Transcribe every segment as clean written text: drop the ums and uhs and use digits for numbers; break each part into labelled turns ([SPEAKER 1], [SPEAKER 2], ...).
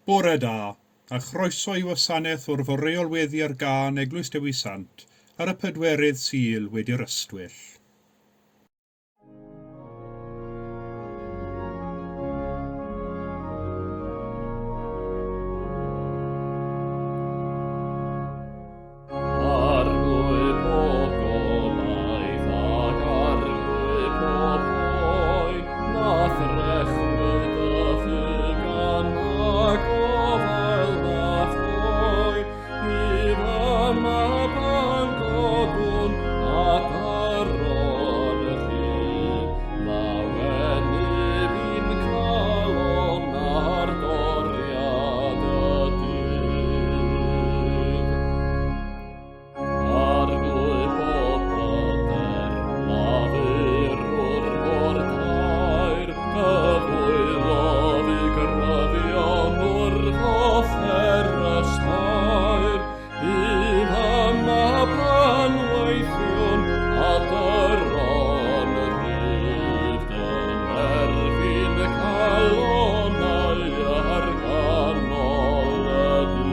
[SPEAKER 1] Bore da, a chroeso i wasanaeth o'r foreol weddi ar gân Eglwys Dewi Sant ar y pedwerydd Sul wedi'r Ystwyll.
[SPEAKER 2] Arglwydd pob gobaith ac arglwydd pob hoe, na threchwyd y ffug na gofael na choi, bydd yma pan godwn a daron rhydd, lawenydd i'n calon ar doriad y dydd. Arglwydd pob pryder, lafurwr mor daer, cyflwynodd i gryfion wrth offer y saer, bydd yma pan weithiwn a dyron rhydd, dynerfyn calonau ar ganol y dydd.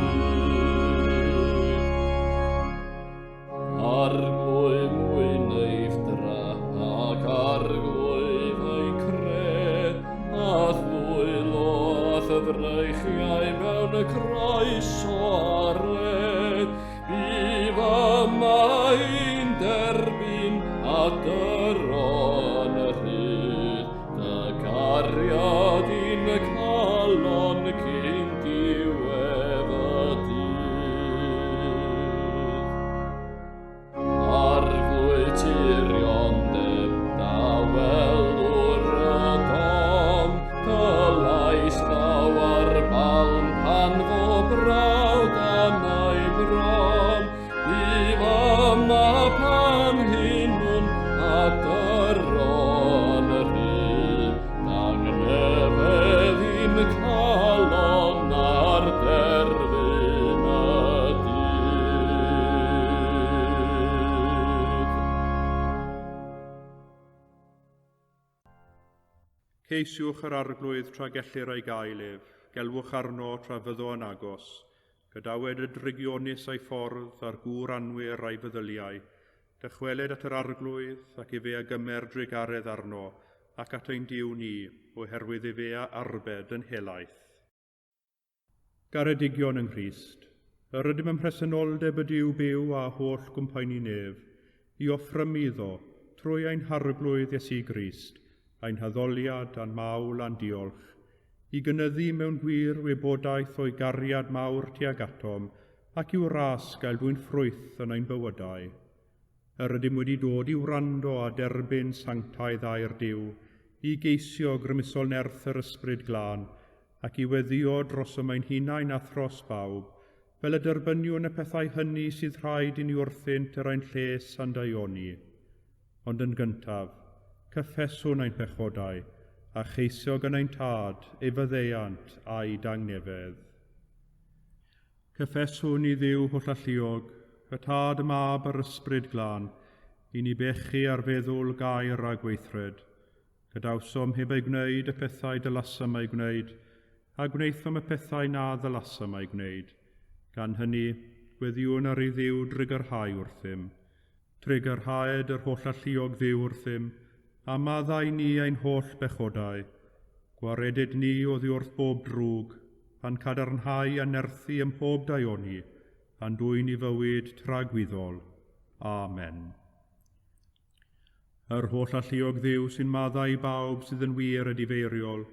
[SPEAKER 2] Arglwydd mwy neiffdra ac arglwydd ein cred, a'th ddwylo a'th freichiau mewn y croeso ar led, bydd yma i'n derbyn a dyron rhydd, dy gariad i'n calon cyn diwedd y dydd. Arglwydd tiriondeb, dawelwr y don, dy lais ddaw ar balm pan fo brawd am ei bron, bydd yma pan hunwn a dyron rhydd, dangnefedd i'n calon ar derfyn y dydd.
[SPEAKER 1] Ceisiwch yr Arglwydd tra gellir ei gael ef, gelwch arno tra fyddo yn agos. Gadawed y drygionus a'i ffordd, a'r gŵr anwir a'i feddyliau. Dychweled at yr Arglwydd, ac efe a gymer drugaredd arno, ac at ein Duw ni, oherwydd efe a arbed yn helaeth. Garedigion yng Nghrist, yr ydym ym mhresenoldeb y Duw byw a holl gwmpaeni nef, i offrymu iddo, trwy ein Harglwydd Iesu Grist, ein haddoliad a'n mawl a'n diolch, i gynyddu mewn gwir wybodaeth o'i gariad mawr tuag atom, ac i'w ras gael dwyn ffrwyth yn ein bywydau. Yr ydym wedi dod i wrando a derbyn sanctaidd air Duw, i geisio grymusol nerth yr Ysbryd Glân, ac i weddïo drosom ein hunain a thros bawb, fel y derbyniwn y pethau hynny sydd rhaid i ni wrthynt er ein lles a'n daioni. Ond yn gyntaf, cyffeswn ein pechodau, a cheisio gan ein Tad ei faddeuant a'i dangnefedd. Cyffeswn i Dduw hollalluog, y Tad, y Mab a'r Ysbryd Glân, i ni bechu ar feddwl, gair a gweithred. Gadawsom heb eu gwneud y pethau dylasom eu gwneud, a gwnaethom y pethau na ddylasom eu gwneud. Gan hynny, gweddïwn ar i Dduw drugarhau wrthym. Trugarhaed yr Hollalluog Dduw wrthym, a maddau ni ein holl bechodau. Gwaredid ni oddi wrth bob drwg, a'n cadarnhau a nerthu ym mhob daioni, a'n dwyn i fywyd tragwyddol. Amen. Yr holl alluog Dduw sy'n maddau i bawb sydd yn wir edifeiriol,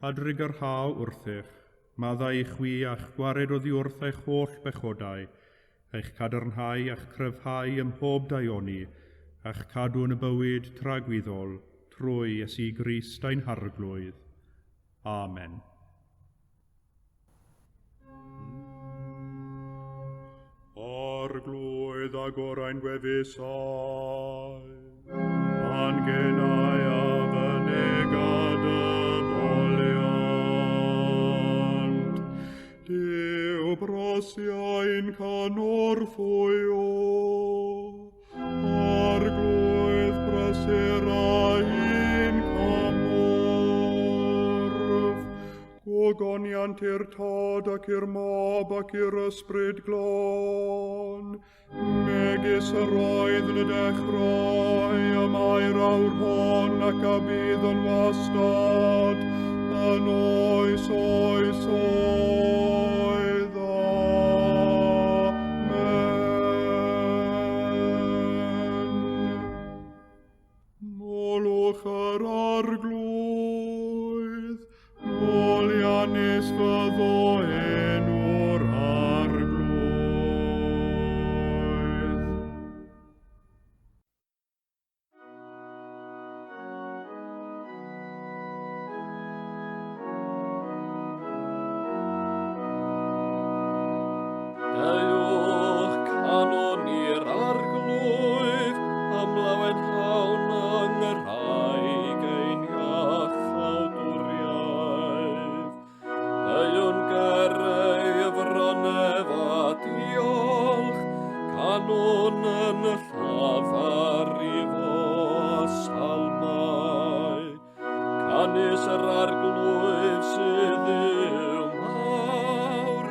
[SPEAKER 1] a drugarhau wrthych, maddau i chwi a'ch gwared oddi wrth eich holl bechodau, eich cadarnhau a'ch cryfhau ym mhob daioni, a'ch cadw yn y bywyd tragwyddol, trwy Iesu Grist ein Harglwydd. Amen. Arglwydd agor ein gwefusau, a'n genau a fynega dy foliant. Duw brosiau'n cynorthwyo, Arglwydd brysur ein cymorth, gogoniant Gogoniant i'r Tad ac i'r Mab ac i'r Ysbryd Glân, megis yr oedd yn y dechrau, y mae'r awr hon ac a bydd yn wastad, yn oes oes oed. Amen. Molwch yr Arglwydd, moliannus fyddo enw'r Arglwydd.
[SPEAKER 2] Deuwch canwn i'r Arglwydd, am lawenhawn yng Nghymraeg ein iachawdwriaeth. Deuwn ger ei fron ef a diolch, canwn yn llafar i fo a salmau. Canys yr Arglwydd sydd Dduw mawr,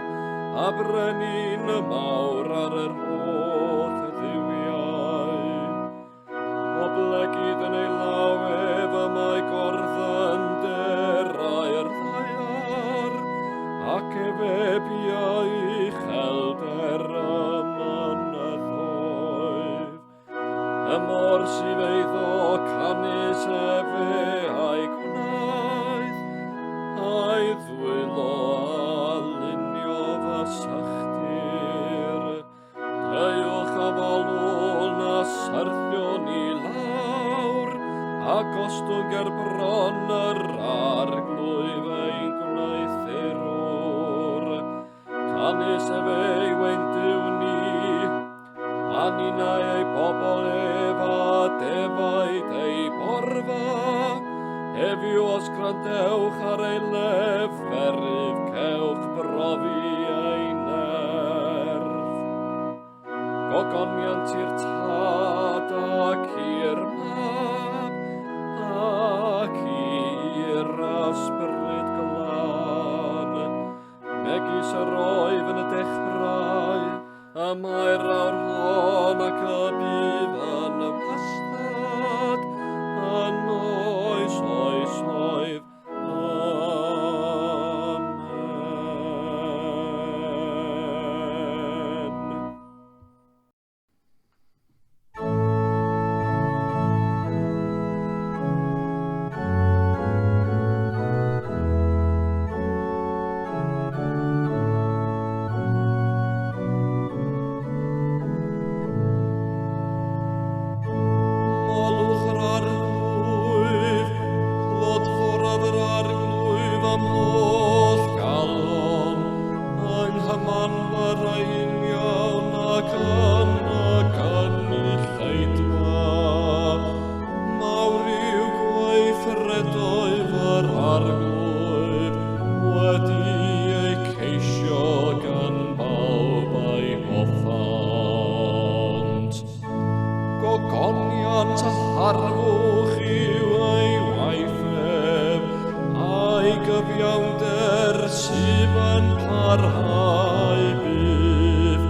[SPEAKER 2] a brenin y mawr ar yr holl dduwiau. Oblegid yn ei law ef y mae gorddynderau'r ddaear, ac efe biau uchelder y mynyddoedd. Y môr sydd eiddo canys efe a'i gwnaeth, a'i ddwylo a luniodd y sychdir. Deuwch a folwn a syrthion i lawr, a gostwng ger bron yr Arglwydd ein gwneuthurwr. Canys efe yw ein Duw ni, a ninnau ei bobl ef a defaid ei borfa. Heddiw os gwrandewch ar ei leferydd, cewch brofi ei nerth. Gogoniant i'r Tad ac i'r Mab ac i'r Ysbryd Glân, megis yr oedd yn y dechrau, y mae'r awr hon ac y bydd yn wastad, yn oes oesoedd. Amen. Molwch yr Arglwydd, clodforaf yr Arglwydd am holl galon, yng nghymanfa rai union ac yn y gynulleidfa. Mawr yw gweithredoedd yr Arglwydd, wedi eu ceisio gan bawb a'i hoffant. Gogoniant a harddwch yw ei waith ef, a'i gyfiawnder sydd yn parhau byth.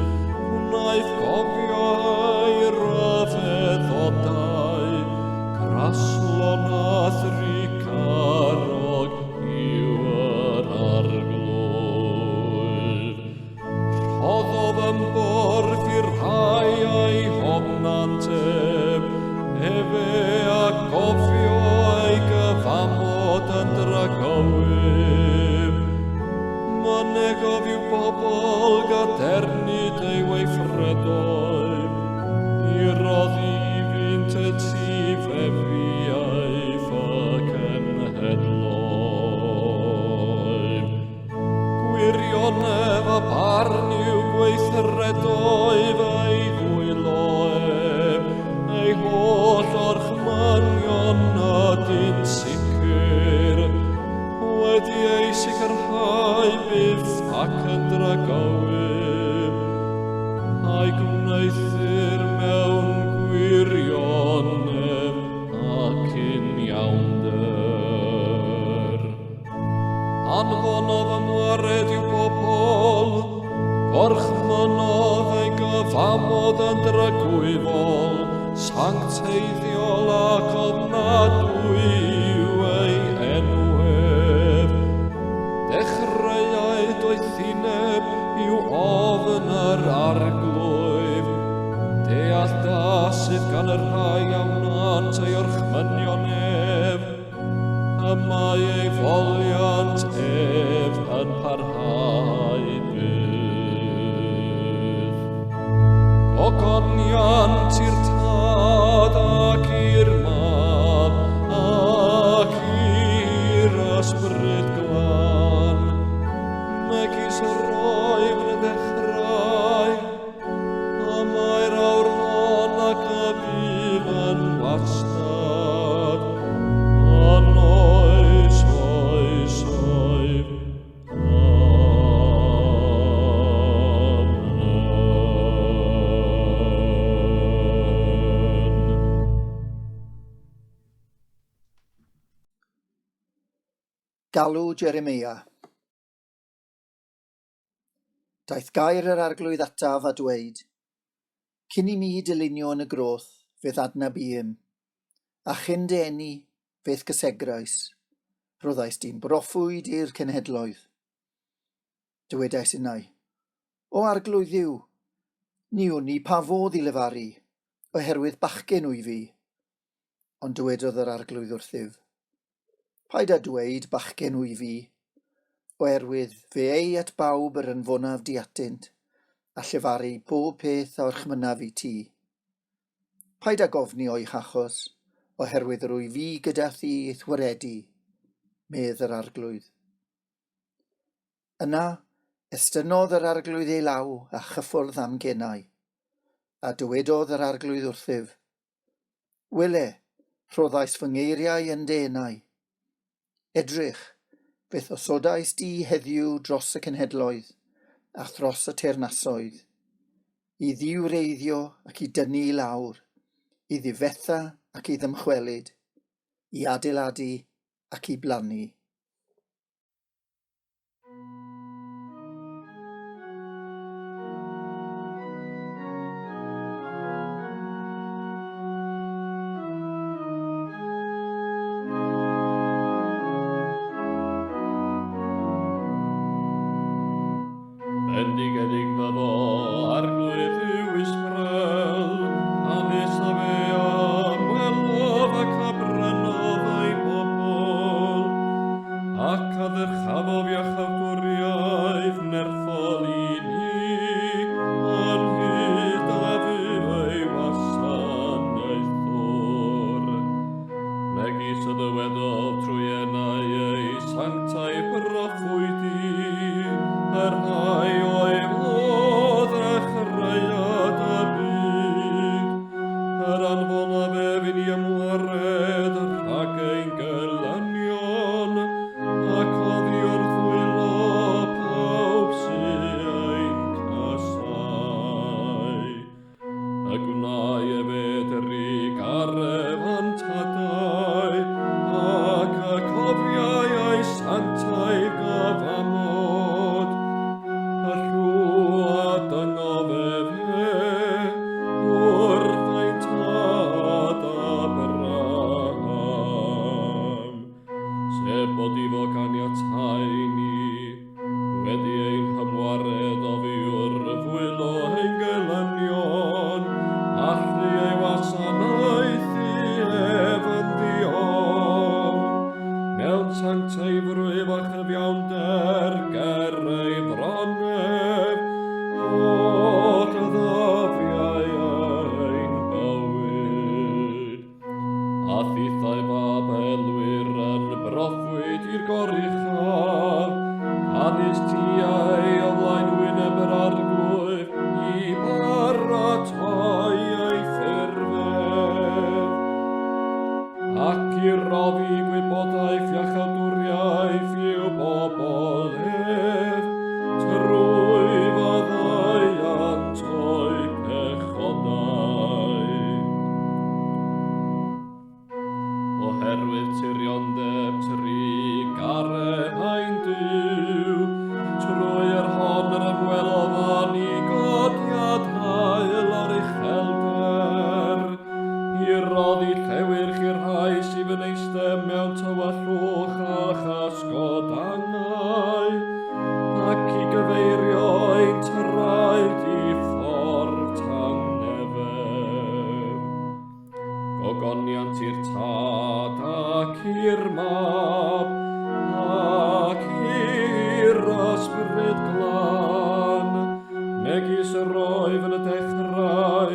[SPEAKER 2] Wnaeth gofio ei ryfeddodau, graslon a thrugarog yw yr Arglwydd. Rhoddodd ymborth i'r rhai a'i hofnant ef, efe a gofio ei gyfamod yn dragywydd. Mynegodd i'w bobl gadewch sancteiddiol ac ofnadwy yw ei enw ef. Dechreuai doethineb i'w ofn yr arglwydd. Deall da sydd gan y rhai a wnânt ei orchmynion ef. Y mae ei foliant ef yn parhau byth. Gogoniant i'r Tad ac i'r Mab ac i'r Ysbryd Glân, megis yr oedd yn y dechrau, y mae'r awr hon ac y bydd yn wastad, yn oes oesoedd. Amen.
[SPEAKER 3] Galw Jeremia. Daeth gair yr Arglwydd ataf a dweud, Cyn i mi dylunio yn y groth, fe'th adnabu'm, a chyn dy eni, fe'th gysegrais, rhoddais di'n broffwyd i'r cenhedloedd. Dywedais innau, O Arglwydd Dduw, ni wn i pa fodd i lefaru, oherwydd bachgen wyf fi. Ond dywedodd yr Arglwydd wrthyf, Paid â dweud, Bachgen wyf fi, oherwydd fe ei at bawb yr anfonaf di atynt, a llefaru pob peth a orchmynnaf i ti. Paid â gofni o'i hachos, oherwydd yr wyf fi gyda thi i'th waredu, medd yr Arglwydd. Yna, estynnodd yr Arglwydd ei law a chyffwrdd â'm genau, a dywedodd yr Arglwydd wrthyf, Wele, rhoddais fy ngeiriau yn dy enau. Edrych, fe'th osodais di heddiw dros y cenhedloedd a thros y teyrnasoedd, i ddiwreiddio ac i dynnu i lawr, i ddifetha ac i ddymchwelyd, i adeiladu ac i blannu.
[SPEAKER 2] Bendigedig fyddo Arglwydd Dduw Israel, canys a fe a ymwelodd ac a brynodd ei bobl, ac a ddyrchafodd iachawdwriaeth nerthol i ni, ynghyd â fydd ei wasanaethwr. Megis y dywedodd trwy enau ei sanctaidd broffwydi, y rhai oedd o ddechreuad y byd, yr anfonaf ef i ni ymwared rhag ein gelynion, ac oddi wrth ddwylo pawb sy ein casáu. Y gwnâi efe drugaredd a'n tadau, ac y cofiai ei sanctaidd gyfamod. Y llw a dyngodd efe wrth ein tad Abraham, sef bod iddo ganiatáu i ni, wedi ein hymwared oddi wrth ddwylo ein gelynion, allu ei wasanaethu ef yn ddiofn, mewn sancteiddrwydd a chyfiawnder ger ei fron ef, holl ddyddiau ein bywyd. A thithau fab elwyr yn broffwyd i'r goruchaf, canys ti a'i o flaen wyneb yr Arglwydd i baratoi ei ffurf ef, ac i roddi gwybodaeth iachawdwriaeth i'w bobl ef, trwy faddeuant o'u pechodau. Oherwydd tiriondeb trugaredd ein Duw, trwy yr hon yr ymwelodd â ni godiad haul o'r uchelder, i i roddi llewyrch i'r rhai sydd yn eistedd mewn tywyllwch a chasgod angau, ac i gyfeirio ein traed i ffordd tangnefedd. Gogoniant i'r Tad ac i'r Mab ac i'r Ysbryd Glân, megis yr oedd yn y dechrau,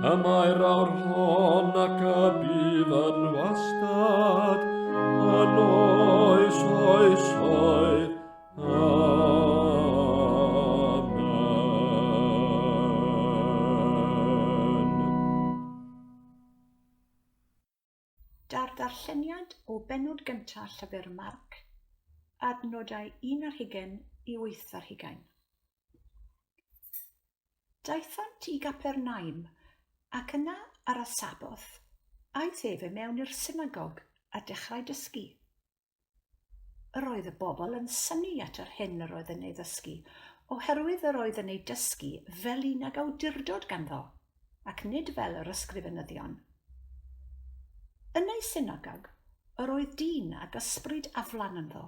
[SPEAKER 2] y mae'r awr hon ac y bydd yn wastad, yn oes oesoedd. Amen.
[SPEAKER 4] Dardarlleniad o bennod gyntaf llyfr Marc, adnodau 1 ar hugain i 8 ar hugain. Daethant i Gapernaum, ac yna ar y Saboth, aeth ef i mewn i'r synagog a dechrau dysgu. Yr oedd y bobl yn synnu at yr hyn yr oedd yn ei ddysgu, oherwydd yr oedd yn ei dysgu fel un ag awdurdod ganddo, ac nid fel yr ysgrifenyddion. Yn ei synagog, yr oedd dyn ag ysbryd aflan ynddo.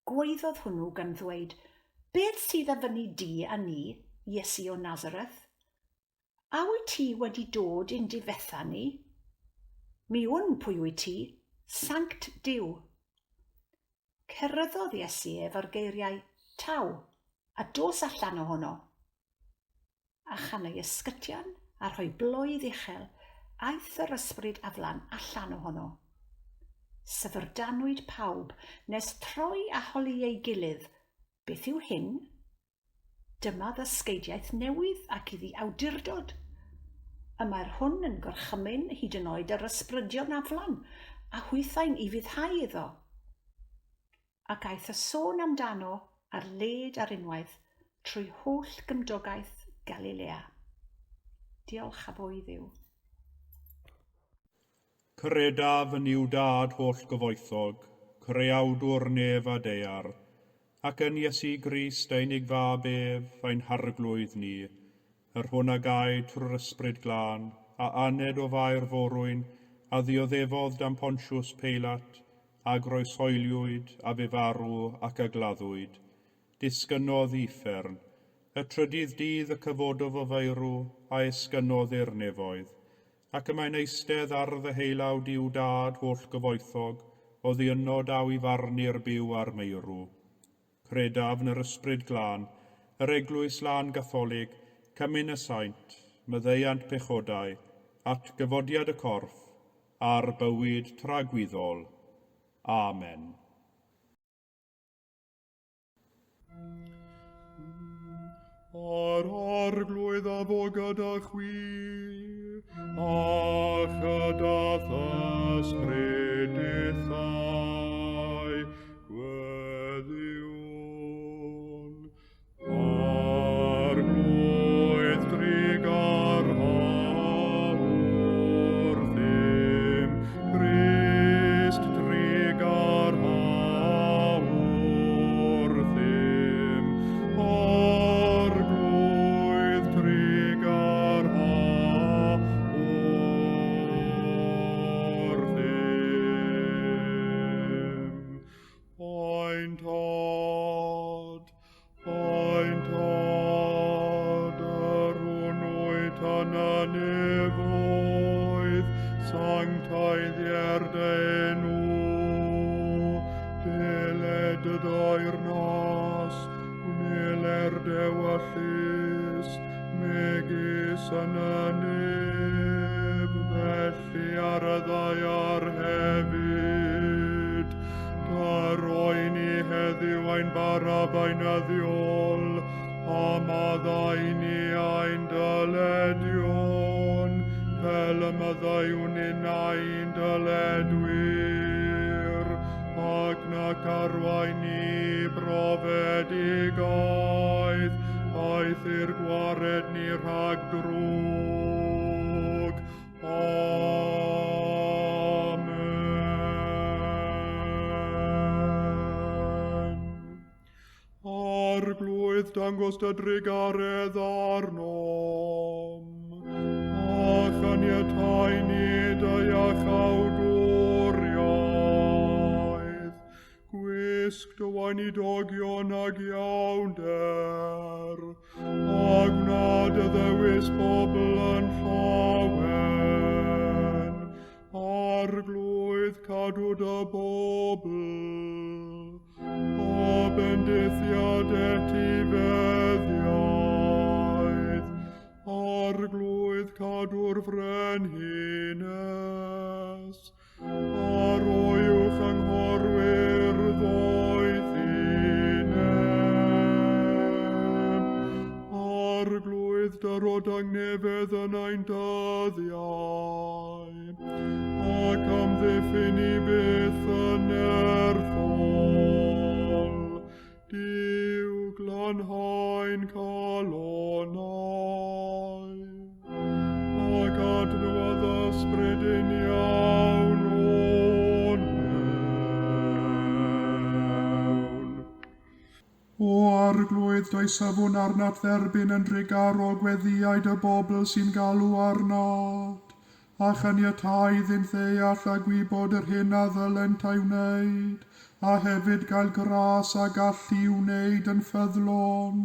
[SPEAKER 4] Gwaeddodd hwnnw gan ddweud, Beth sydd a fyny di a ni, Iesu o Nazareth? A wyt ti wedi dod i'n difetha ni? Mi wn pwy wyt ti, Sanct Duw. Ceryddodd Iesu ef â'r geiriau, Taw, a dos allan ohono. A chan ei ysgytian a rhoi bloedd uchel, aeth yr ysbryd aflan allan ohono. Syfrdanwyd pawb nes troi a holi ei gilydd, Beth yw hyn? Dyma ddysgeidiaeth newydd ac iddi awdurdod. Y mae'r hwn yn gorchymyn hyd yn oed yr ysbrydion aflan, a hwythau'n ufuddhau iddo. Ac aeth y sôn amdano ar led ar unwaith trwy holl gymdogaeth Galilea. Diolch a fo i Dduw.
[SPEAKER 1] Credaf yn Nuw Dad holl gyfoethog, creawdwr nef a daear, ac yn Iesu Grist ei unig fab ef, ein harglwydd ni, yr hwn a gaed trwy'r Ysbryd Glân, a aned o Fair Forwyn, a ddioddefodd dan Pontius Peilat, a groeshoeliwyd, a fu farw ac a gladdwyd. Disgynnodd i uffern. Y trydydd dydd y cyfododd o feirw, a esgynnodd i'r nefoedd. Ac y mae'n eistedd ar ddeheulaw Duw Dad holl gyfoethog, oddi yno daw i farnu'r byw a'r meirw. Credaf yn yr Ysbryd Glân, yr Eglwys Lân Gatholig, Cymun y Saint, maddeuant pechodau, at gyfodiad y corff, a'r bywyd tragwyddol. Amen. A'r Arglwydd a fo gyda chwi, a chyda th'ysbryd dithau. Gweddïwn. Arglwydd drugarha wrthym, Crist drugarha wrthym, Arglwydd trugarha wrthym. Ein Tad, ein Tad, yr hwn wyt yn y nefoedd, sancteiddier dy enw, deled dy deyrnas, gwneler d'ewyllys, megis yn y nef, felly ar y ddaear hefyd. Dyro i ni heddiw ein bara beunyddiol, a maddau i ni ein dyledion, fel y maddeuwn ninnau i'n dyledwyr, ac nac arwain ni i brofedigaeth, eithr gwared ni rhag drwg. Amen. Arglwydd, dangos dy drugaredd arnom, a chaniatáu ni dy iachawdwriaeth. Gwisg dy weinidogion ag iawnder, a gwna dy ddewis bobl yn llawen. Arglwydd, cadw dy bobl, a bendithiad etifeddiaeth. Arglwydd, cadw'r frenhines, a roi uwch anghorwyr ddoethineb. Arglwydd, dyro dangnefedd yn ein dyddiau, ac amddiffyn i byth yn nerthol. Duw, glanhau'n calonnau, ac adnewyddu ysbryd uniawn o'n mewn. O Arglwydd, does safwn arnat dderbyn yn drugarog gweddïau dy bobl sy'n galw arnat, a chaniatáu iddynt ddeall a gwybod yr hyn a ddylent ei wneud, a hefyd gael gras a gallu i'w wneud yn ffyddlon,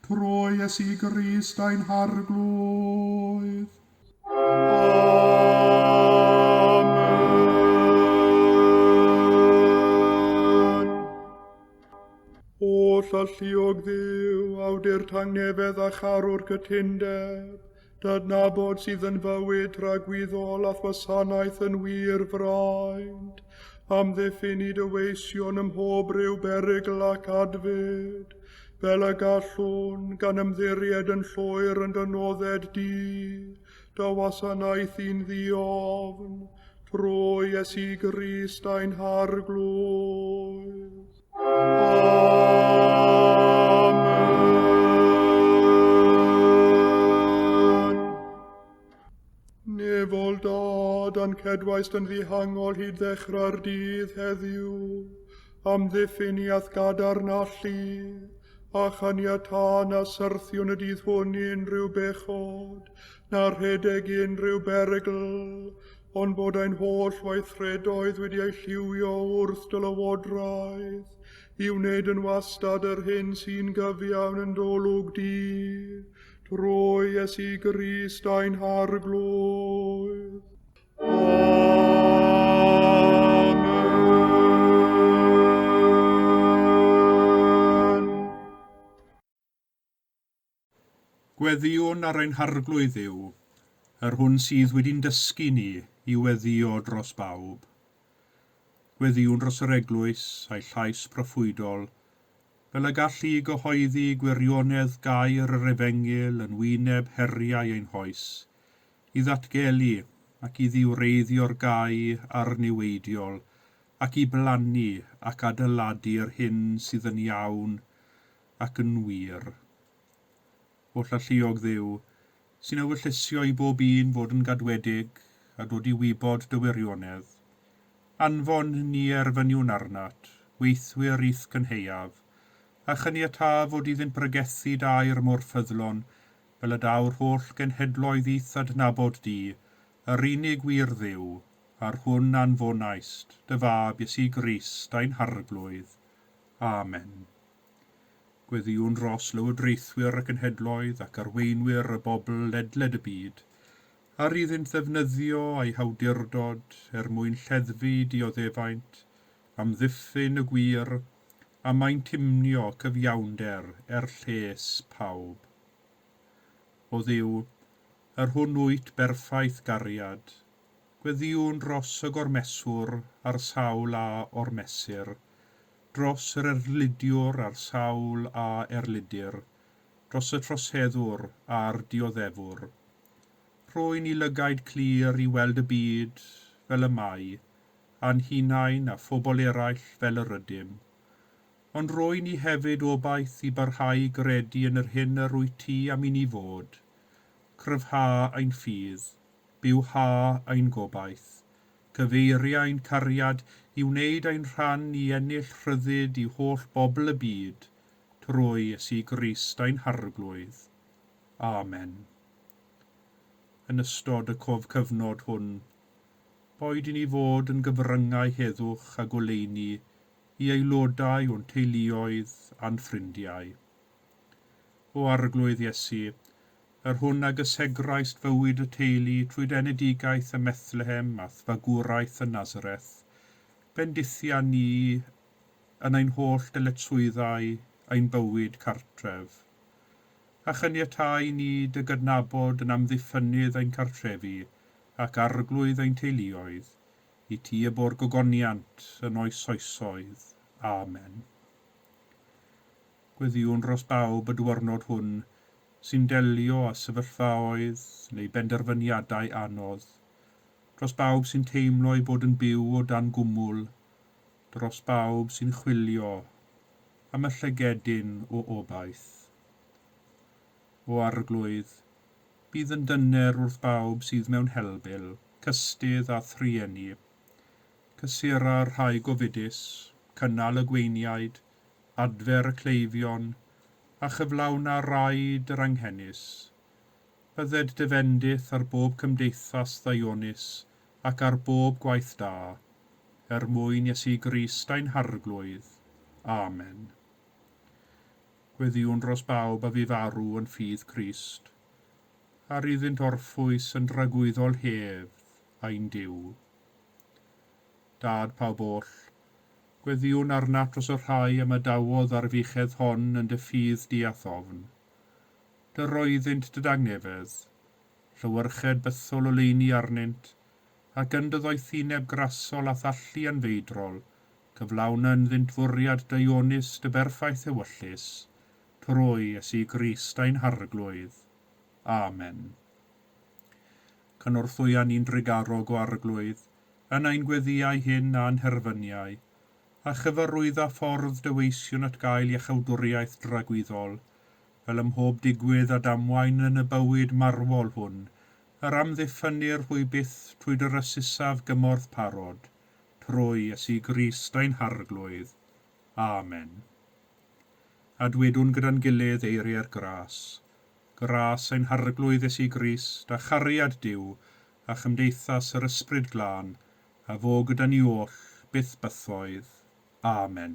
[SPEAKER 1] trwy Iesu Grist ein Harglwydd. Amen. Oll alluog Dduw, awdur tangnefedd a charwr cytundeb, dydnabod sydd yn fywyd tragwyddol a wasanaeth yn wir fraint, amddiffyn i dy weision ym mhob rhyw berygl ac adfyd, fel y gallwn gan ymddiried yn llwyr yn dy nodded di, dy wasanaethu'n ddiofn, trwy Iesu Grist ein Harglwydd. Amen. Nefol Dad, a'n cedwaist yn ddihangol hyd ddechrau'r dydd heddiw, amddiffyn i a'th gadarn allu, a chaniatâ na syrthiwn y dydd hwn i unrhyw bechod, na rhedeg i unrhyw berygl, ond bod ein holl weithredoedd wedi eu lliwio wrth dy lywodraeth, i wneud yn wastad yr hyn sy'n gyfiawn yn d'olwg di, trwy Iesu Grist ein Harglwydd. Amen. Gweddïwn ar ein Harglwydd Dduw, yr hwn sydd wedi'n dysgu ni i weddïo dros bawb. Gweddïwn dros yr eglwys a'i llais proffwydol, fel y gallu gyhoeddi gwirionedd gair yr efengyl yn wyneb heriau ein hoes, i ddatgelu ac i ddiwreiddio'r gau a'r niweidiol, ac i blannu ac adeiladu'r hyn sydd yn iawn ac yn wir. Oll alluog Dduw, sy'n ewyllysio i bob un fod yn gadwedig a dod i wybod dy wirionedd, anfon ni erfyniwn arnat, weithwyr i'th cynhaeaf, a chaniatâ fod iddynt bregethu dair mor ffyddlon, fel y daw'r holl genhedloedd i'th adnabod di, yr unig wir Dduw, a'r hwn anfonaist, dy fab Iesu Grist ein Harglwydd. Amen. Gweddïwn dros lywodraethwyr y cenhedloedd ac arweinwyr y bobl ledled y byd, ar iddynt ddefnyddio eu hawdurdod er mwyn lleddfu dioddefaint, amddiffyn y gwir, a maentumnio cyfiawnder er lles pawb. O Dduw, yr hwn wyt berffaith gariad, gweddïwn dros y gormeswr a'r sawl a ormesir, dros yr erlidiwr a'r sawl a erlidir, dros y troseddwr a'r dioddefwr. Rhoi ni lygaid clir i weld y byd fel y mae, a'n hunain a phobl eraill fel yr ydym. Ond roi ni hefyd obaith i barhau gredu yn yr hyn yr wyt ti am i ni fod. Cryfha ein ffydd, bywha ein gobaith, cyfeiria ein cariad i wneud ein rhan i ennill rhyddid i holl bobl y byd, trwy Iesu Grist ein Harglwydd. Amen. yn ystod y cof cyfnod hwn. Boed i ni fod yn gyfryngau heddwch a goleuni i aelodau o'n teuluoedd a'n ffrindiau. O Arglwydd Iesu, yr hwn a gysegraist fywyd y teulu trwy d'enedigaeth ym Methlehem a'th fagwraeth yn Nazareth, bendithia ni yn ein holl dyletswyddau ein bywyd cartref. A chaniatâi ni dy gydnabod yn amddiffynnydd ein cartrefi ac arglwydd ein teuluoedd, i ti y bo'r gogoniant yn oes oesoedd. Amen. Gweddïwn dros bawb y diwrnod hwn sy'n delio â sefyllfaoedd neu benderfyniadau anodd, dros bawb sy'n teimlo eu bod yn byw o dan gwmwl, dros bawb sy'n chwilio am y llygedyn o obaith. O Arglwydd, bydd yn dyner wrth bawb sydd mewn helbul, cystudd a thrueni. Cysura'r rhai gofidus, cynnal y gweiniaid, adfer y cleifion, a chyflawna raid yr anghenus. Bydded dy fendith ar bob cymdeithas ddaionus ac ar bob gwaith da, er mwyn Iesu Grist ein Harglwydd. Amen. Gweddïwn dros bawb a fu farw yn ffydd Crist, ar iddynt orffwys yn dragwyddol hedd ein Duw. Dad pawb oll, gweddïwn arnat dros y rhai am adawodd ar fuchedd hon yn dy ffydd di a thofn. Dy roeddynt dy dangnefedd, llewyrched bythol oleuni arnynt, ac yn dy ddoethineb grasol a thallu anfeidrol, cyflawna ynddynt fwriad daionus dy berffaith ewyllys, trwy Iesu Grist ein Harglwydd. Amen. Cynorthwya ni'n drugarog o Arglwydd, yn ein gweddïau hyn a'n herfyniau, a chyfarwydda ffordd dy weision at gael iachawdwriaeth dragwyddol, fel ym mhob digwydd a damwain yn y bywyd marwol hwn, yr amddiffynnir hwy byth trwy dy rysusaf gymorth parod, trwy Iesu Grist ein Harglwydd. Amen. A dwedwn gyda'n gilydd eiriau'r gras. Gras ein Harglwydd Iesu Grist, a chariad Duw, a chymdeithas yr Ysbryd Glân, a fo gyda ni oll, byth bythoedd. Amen.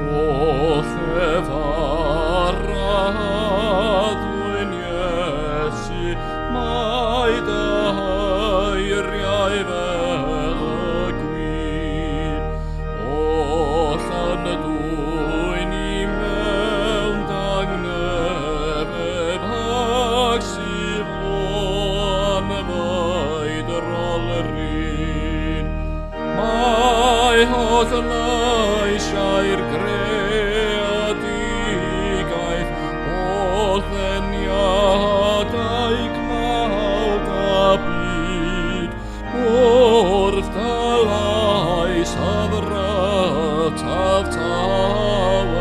[SPEAKER 2] O llefarad Iesu, mae dy eiriau fel y gwir. Oll yn dwyn i mewn dangnefedd ag sydd o anfeidrol rin. Mae holl leisiau'r greadigaeth, holl ddeniadau cnawd a byd, wrth dy lais hyfrytaf tawel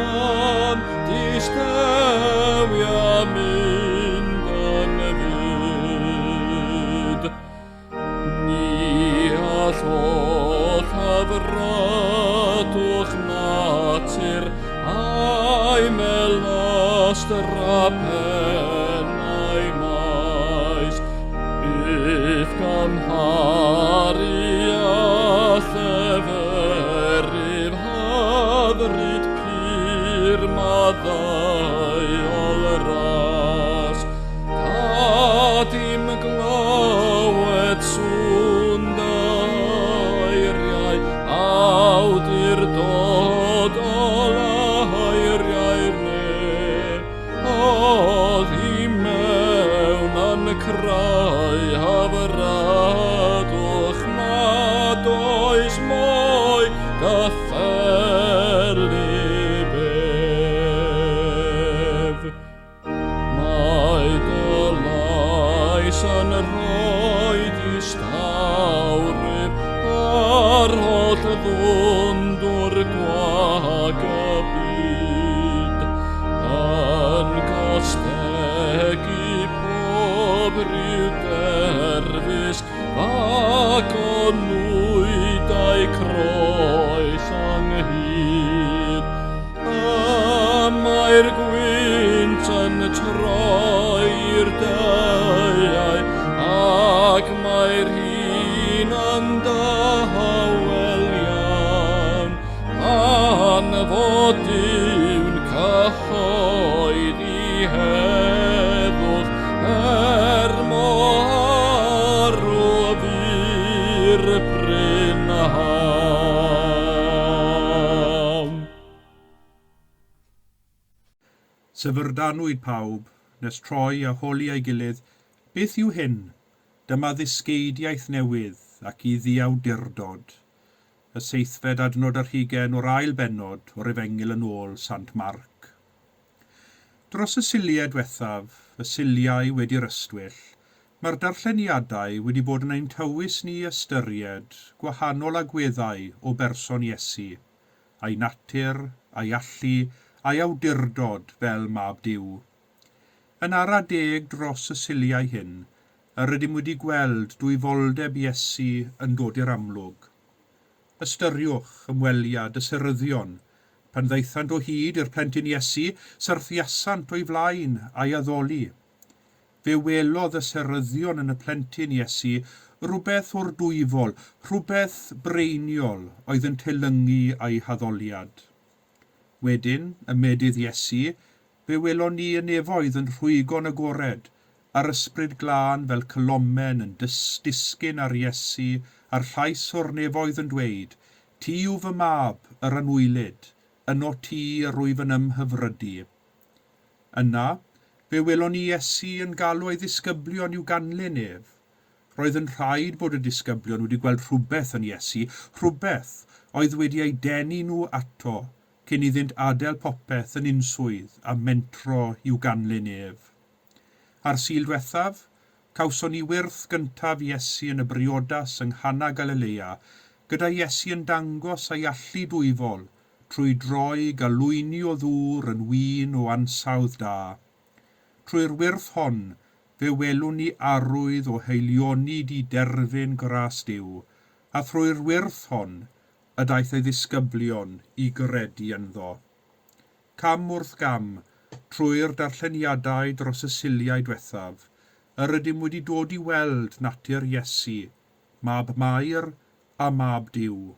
[SPEAKER 2] yn distewi a mynd yn fud. Ni all holl hyfrydwch natur a'i melystra pennau maes. Byth gymharu â lleferydd hyfryd pur maddeuol ras. Gad i'm glywed sŵn dy eiriau, awdurdodol eiriau'r nef. Oddi mewn yn creu hyfrydwch nad oes mwy gyffelyb ef. Mae dy lais yn rhoi distawrwydd ar holl ddwndwr gwag y byd, yn gostegu ac o nwydau croes ynghyd. Y mae'r gwynt yn troi'r deuau, ac mae'r hin yn dawel iawn, pan fod Duw'n cyhoeddi heddwch, er mor arw fu'r prynhawn.
[SPEAKER 1] Syfrdanwyd pawb, nes troi a holi ei gilydd, Beth yw hyn? Dyma ddysgeidiaeth newydd ac iddi awdurdod. Y seithfed adnod ar hugain o'r ail bennod o'r Efengyl yn ôl Sant Marc. Dros y Suliau diwethaf, y Suliau wedi'r ystwyll, mae'r darlleniadau wedi bod yn ein tywys ni i ystyried gwahanol agweddau o berson Iesu, a'i natur, a'i allu, a'i awdurdod fel Mab Duw. Yn ara deg dros y Suliau hyn, yr ydym wedi gweld dwyfoldeb Iesu yn dod i'r amlwg. Ystyriwch ymweliad y seryddion. Pan ddaethant o hyd i'r plentyn Iesu, syrthiasant o'i flaen a'i addoli. Fe welodd y seryddion yn y plentyn Iesu rywbeth o'r dwyfol, rhywbeth breiniol oedd yn teilyngu â'i haddoliad. Wedyn, ym medydd Iesu, fe welon ni y nefoedd yn rhwygo'n agored, a'r Ysbryd Glân fel colomen yn disgyn ar Iesu, a'r llais o'r nefoedd yn dweud, Ti yw fy mab, yr anwylyd, ynot ti yr wyf yn ymhyfrydu. Yna, fe welon ni Iesu yn galw ei ddisgyblion i'w ganlyn ef. Roedd yn rhaid bod y disgyblion wedi gweld rhywbeth yn Iesu, rhywbeth oedd wedi eu denu nhw ato, cyn iddynt adael popeth yn unswydd a mentro i'w ganlyn ef. A'r Sul dwethaf, cawson ni wyrth gyntaf Iesu yn y briodas yng Nghana Galilea, gyda Iesu yn dangos ei allu dwyfol trwy droi galwyni o ddŵr yn win o ansawdd da. Trwy'r wyrth hon, fe welwn ni arwydd o haelioni di-derfyn gras Duw, a thrwy'r wyrth hon, y daeth ei ddisgyblion i gredu ynddo. Cam wrth gam, trwy'r darlleniadau dros y Suliau dwethaf, yr ydym wedi dod i weld natur Iesu, Mab Mair a Mab Duw.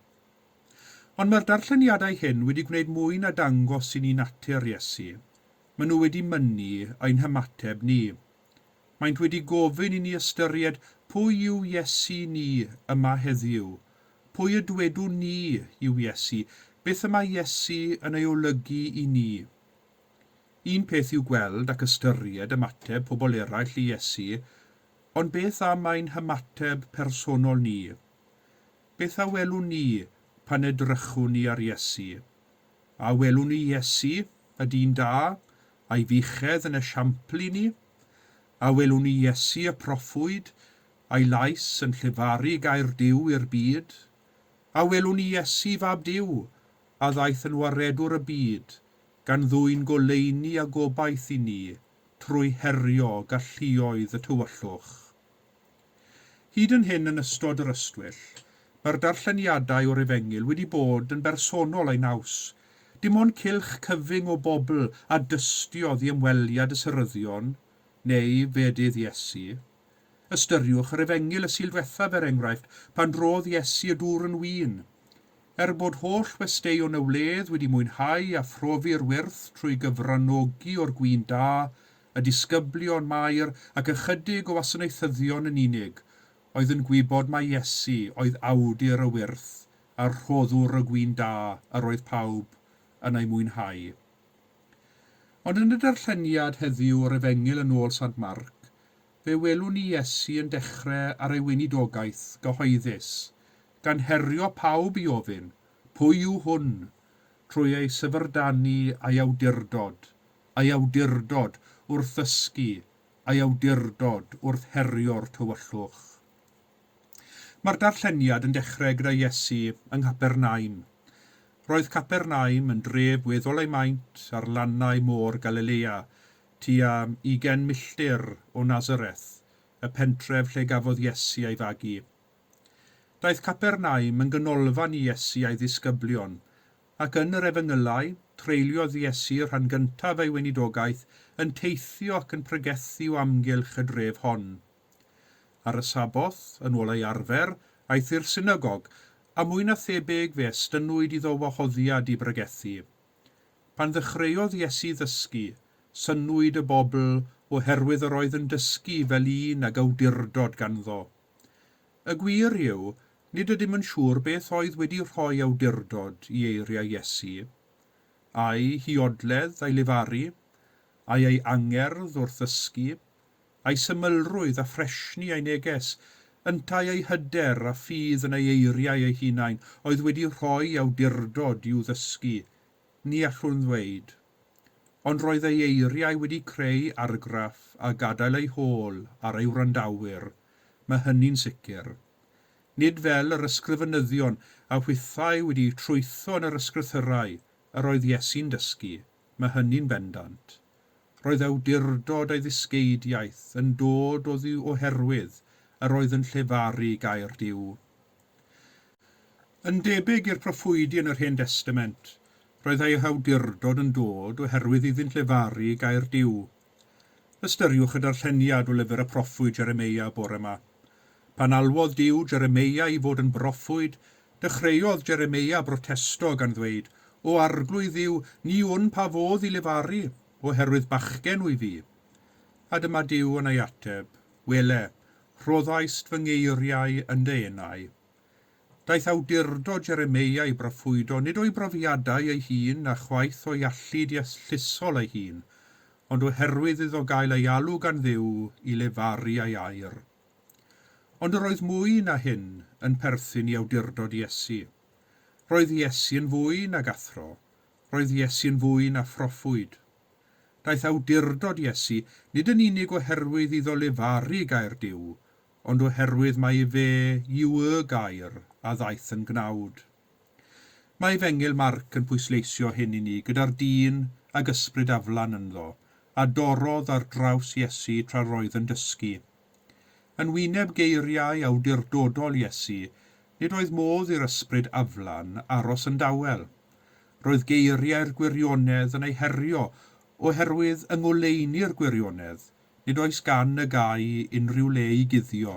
[SPEAKER 1] Ond mae'r darlleniadau hyn wedi gwneud mwy na dangos i ni natur Iesu. Maen nhw wedi mynnu ein hymateb ni. Maent wedi gofyn i ni ystyried pwy yw Iesu ni yma heddiw. Pwy y dwedwn ni yw Iesu? Beth y mae Iesu yn ei olygu i ni? Un peth yw gweld ac ystyried ymateb pobl eraill i Iesu, ond beth am ein hymateb personol ni? Beth a welwn ni pan edrychwn ni ar Iesu? A welwn ni Iesu, y dyn da, a'i fuchedd yn esiampl i ni? A welwn ni Iesu y proffwyd, a'i lais yn llefaru gair Duw i'r byd? A welwn ni Iesu fab Duw, a ddaeth yn waredwr y byd, gan ddwyn goleuni a gobaith i ni trwy herio galluoedd y tywyllwch? Hyd yn hyn yn ystod yr ystwyll, mae'r darlleniadau o'r Efengyl wedi bod yn bersonol eu naws. Dim ond cylch cyfyng o bobl a dystiodd i ymweliad y seryddion, neu fedydd Iesu. Ystyriwch yr Efengyl y Sul dwethaf, er enghraifft, pan drodd Iesu y dŵr yn win. Er bod holl westeion y wledd wedi mwynhau a phrofi'r wyrth trwy gyfranogi o'r gwin da, y disgyblion, Mair, ac ychydig o wasanaethyddion yn unig, oedd yn gwybod mai Iesu oedd awdur y wyrth a'r rhoddwr y gwin da yr oedd pawb yn ei mwynhau. Ond yn y darlleniad heddiw o'r Efengyl yn ôl Sant Marc, fe welwn ni Iesu yn dechrau ar ei weinidogaeth gyhoeddus, gan herio pawb i ofyn, Pwy yw hwn? trwy ei syfrdanu a'i awdurdod, a'i awdurdod wrth ddysgu, a'i awdurdod wrth herio'r tywyllwch. Mae'r darlleniad yn dechrau gyda Iesu yng Nghapernaum. Roedd Capernaum yn dref weddol ei maint ar lannau Môr Galilea, tua ugain milltir o Nasareth, y pentref lle gafodd Iesu ei fagu. Daeth Capernaum yn ganolfan i Iesu a'i ddisgyblion, ac yn yr Efengylau, treuliodd Iesu rhan gyntaf ei weinidogaeth yn teithio ac yn pregethu o amgylch y dref hon. Ar y Saboth, yn ôl ei arfer, aeth i'r synagog, a mwy na thebyg fe estynnwyd iddo wahoddiad i bregethu. Pan ddechreuodd Iesu ddysgu, synnwyd y bobl oherwydd yr oedd yn dysgu fel un ag awdurdod ganddo. Y gwir yw, nid ydym yn siŵr beth oedd wedi rhoi awdurdod i eiriau Iesu. Ai huodledd a'i lefaru? Ai ei angerdd wrth ddysgu? Ai symlrwydd a ffresni ei neges, yntau ei hyder a ffydd yn ei eiriau ei hunain oedd wedi rhoi awdurdod i'w ddysgu, ni allwn ddweud. Ond roedd ei eiriau wedi creu argraff a gadael eu hôl ar ei wrandawyr, mae hynny'n sicr. Nid fel yr ysgrifenyddion a hwythau wedi trwytho yn yr ysgrythyrau yr oedd Iesu'n dysgu, mae hynny'n bendant. Roedd awdurdod ei ddysgeidiaeth yn dod oddi oherwydd yr oedd yn llefaru gair Duw. Yn debyg i'r proffwydi yn yr Hen Destament, roedd eu hawdurdod yn dod oherwydd iddynt lefaru gair Duw. Ystyriwch y darlleniad o lyfr y proffwyd Jeremeia bore 'ma. Pan alwodd Duw Jeremeia i fod yn broffwyd, dechreuodd Jeremeia brotesto gan ddweud, O Arglwydd Dduw, ni wn pa fodd i lefaru, oherwydd bachgen wyf fi. A dyma Duw yn ei ateb, Wele, rhoddaist fy ngeiriau yn dy enau. Daeth awdurdod Jeremeia i broffwydo nid o'i brofiadau ei hun na chwaith o'i allu deallusol ei hun, ond oherwydd iddo gael ei alw gan Dduw i lefaru ei air. Ond yr oedd mwy na hyn yn perthyn i awdurdod Iesu. Roedd Iesu yn fwy nag athro. Roedd Iesu yn fwy na phroffwyd. Daeth awdurdod Iesu nid yn unig oherwydd iddo lefaru gair Duw, ond oherwydd mai fe yw y Gair a ddaeth yn gnawd. Mae Efengyl Marc yn pwysleisio hyn i ni gyda'r dyn ag ysbryd aflan ynddo, a dorrodd ar draws Iesu tra roedd yn dysgu. Yn wyneb geiriau awdurdodol Iesu, nid oedd modd i'r ysbryd aflan aros yn dawel. Roedd geiriau'r gwirionedd yn ei herio oherwydd yng ngoleuni'r gwirionedd, nid oes gan y gau unrhyw le i guddio.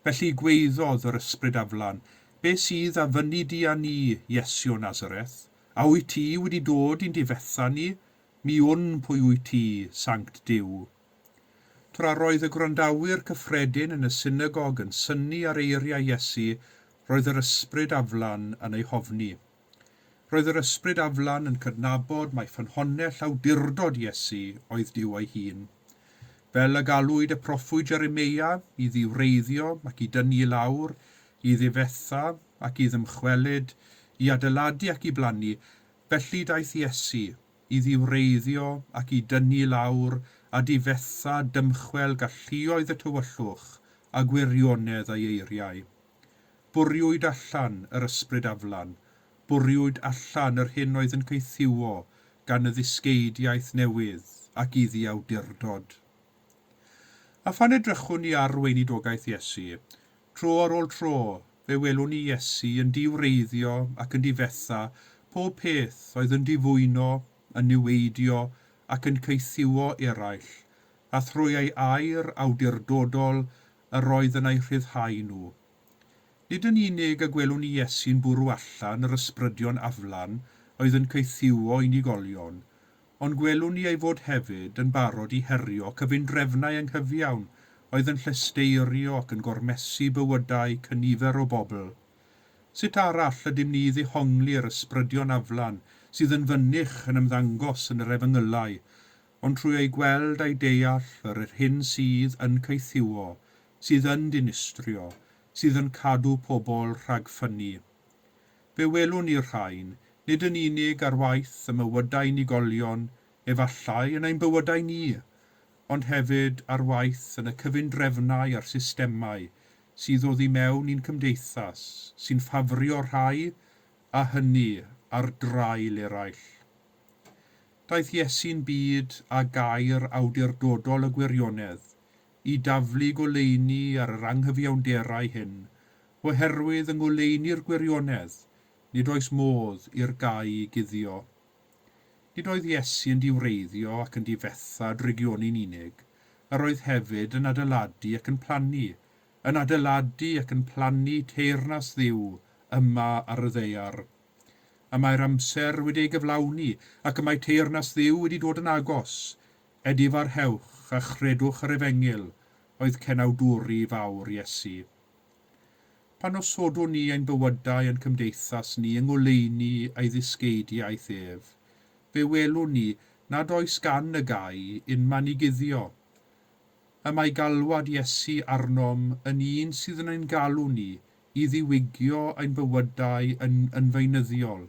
[SPEAKER 1] Felly gwaeddodd yr ysbryd aflan, Be sydd a fynni di â ni, Iesu o Nazareth? A wyt ti wedi dod i'n difetha ni? Mi wn pwy wyt ti, Sanct Duw. Tra roedd y gwrandawyr cyffredin yn y synagog yn synnu ar eiriau Iesu, roedd yr ysbryd aflan yn ei hofni. Roedd yr ysbryd aflan yn cydnabod mai ffynhonnell awdurdod Iesu oedd Duw ei hun. Fel y galwyd y proffwyd Jeremeia i ddiwreiddio ac i dynnu i lawr, i ddifetha ac i ddymchwelyd, i adeiladu ac i blannu, felly daeth Iesu i ddiwreiddio ac i dynnu i lawr a difetha dymchwel galluoedd y tywyllwch a gwirionedd ei eiriau. Bwriwyd allan yr ysbryd aflan, bwriwyd allan yr hyn oedd yn caethiwo gan y ddysgeidiaeth newydd ac iddi awdurdod. A phan edrychwn ni ar weinidogaeth Iesu, tro ar ôl tro, fe welwn ni Iesu yn diwreiddio ac yn difetha pob peth oedd yn difwyno, yn niweidio ac yn caethiwo eraill, a thrwy ei air awdurdodol yr oedd yn eu rhyddhau nhw. Nid yn unig y gwelwn ni Iesu'n bwrw allan yr ysbrydion aflan oedd yn caethiwo unigolion, ond gwelwn ni ei fod hefyd yn barod i herio cyfundrefnau anghyfiawn oedd yn llesteirio ac yn gormesu bywydau cynifer o bobl. Sut arall ydym ni i ddehongli'r ysbrydion aflan sydd yn fynych yn ymddangos yn yr Efengylau, ond trwy ei gweld a'i deall yr yr hyn sydd yn caethiwo, sydd yn dinistrio, sydd yn cadw pobl rhag ffynnu. Fe welwn ni'r rhain, nid yn unig ar waith ym mywydau unigolion, efallai yn ein bywydau ni, ond hefyd ar waith yn y cyfundrefnau a'r systemau sydd oddi mewn i'n cymdeithas, sy'n ffafrio rhai, a hynny ar draul eraill. Daeth Iesu'n byd â gair awdurdodol y gwirionedd, i daflu goleuni ar yr anghyfiawnderau hyn, Oherwydd yng ngoleuni'r gwirionedd, nid oes modd i'r gau guddio. Nid oedd Iesu yn diwreiddio ac yn difetha drygioni'n unig, yr oedd hefyd yn adeiladu ac yn plannu, yn adeiladu ac yn plannu teyrnas Dduw yma ar y ddaear. Y mae'r amser wedi ei gyflawni ac y mae teyrnas Dduw wedi dod yn agos. Edifarhewch a chredwch yr efengyl, oedd cenawdwri fawr Iesu. Pan osodwn ni ein bywydau a'n cymdeithas ni yng ngoleuni ei ddysgeidiaeth ef, fe welwn ni nad oes gan y gau unman i guddio. Y mae galwad Iesu arnom yn un sydd yn ein galw ni i ddiwygio ein bywydau yn yn feunyddiol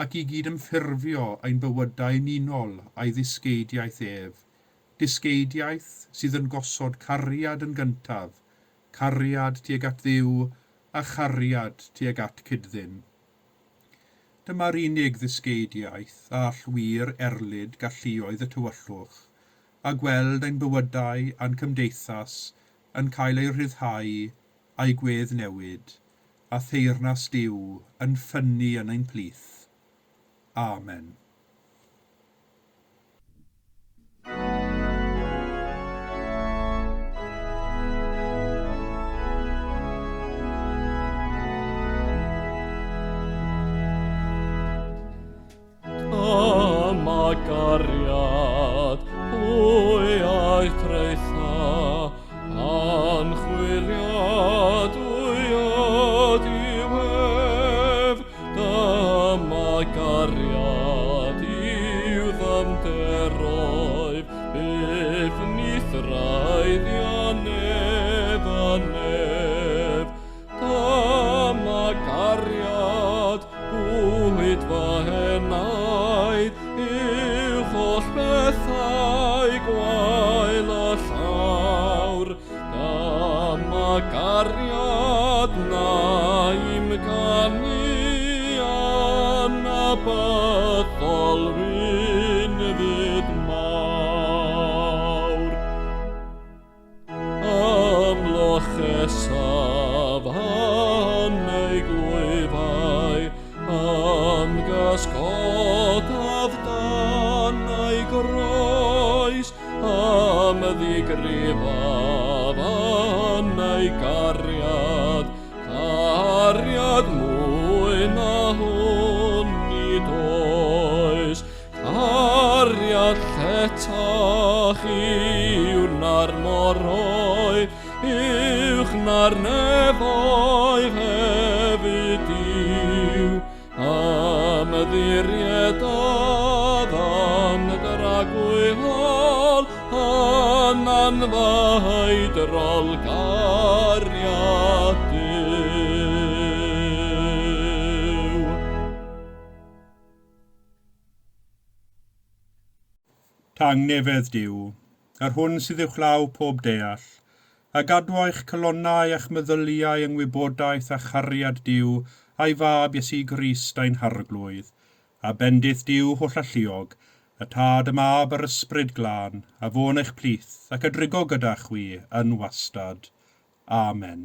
[SPEAKER 1] ac i gydymffurfio ein bywydau yn unol â'i ddysgeidiaeth ef, dysgeidiaeth sydd yn gosod cariad yn gyntaf, cariad tuag at Dduw a chariad tuag at cyd-ddyn. Dyma'r unig ddysgeidiaeth a all wir erlid galluoedd y tywyllwch, a gweld ein bywydau a'n cymdeithas yn cael eu rhyddhau a'u gwedd newid, a theyrnas Duw yn ffynnu yn ein plith. Amen.
[SPEAKER 2] Dyma gariad, pwy a'i traetha, anchwiliadwy ydyw ef. Dyma gariad i'w ddyfnderoedd, byth ni thraeddia nef a nef. Dyma gariad, bwyd fy henaid, uwch holl bethau gwael y llawr. Dyma gariad na i'm canu anabyddol wynfyd mawr. Ymlochesaf yn ei glwyfau, ymgysgodaf dan ei groes, ymddigrifaf yn ei gariad, cariad mwy na hwn nid oes. Cariad lletach yw na'r moroedd, uwch na'r nefoedd hefyd yw. Ymddiriedodd yn dragwyddol, yn anfeidrol gariad Duw.
[SPEAKER 1] Tangnefedd Duw, yr hwn sydd uwchlaw pob deall, a gadwo eich calonnau a'ch meddyliau yng ngwybodaeth a chariad Duw a'i Fab Iesu Grist ein Harglwydd, a bendith Duw hollalluog, y Tad, y Mab a'r Ysbryd Glân, a fo'n eich plith ac a drigo gyda chwi yn wastad. Amen.